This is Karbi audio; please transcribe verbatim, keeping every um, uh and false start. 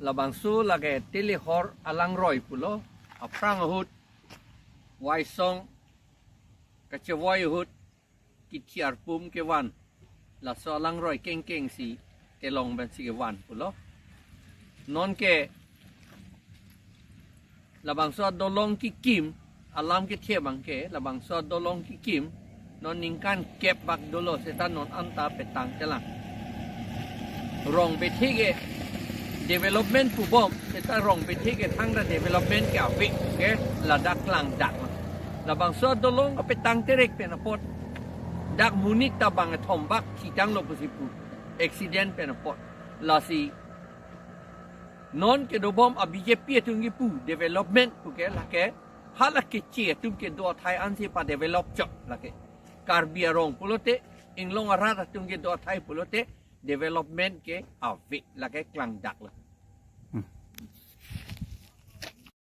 Labangso lake Telehor alangroi pulo, aphrang ahut, Waisong, kachevoi ahut, kithi arpum kevan. Laso alangroi kengkeng si kelong pensi kevan pulo. Non ke labangso adolong kekim, alam kethe abang ke, labangso adolong kekim non ningkan kep bak dolo seta non anta petang telang. Rong bethe ke development pubom, seta rong bethe ke thangta development ke ave ke ladak klangdak. Labangso adolong kapetang terek pen apot, dak monit ta bang kethom bak thitanglo pusi pu, accident pen apot. Lasi non kedobom a B J P atum kepu development pu ke lake, hala Keche atum kedo athai ansi padevelop chot lake. Karbi arong pulote, Inglong arat atum kedo athai pulote, development ke ave lake klangdak lo.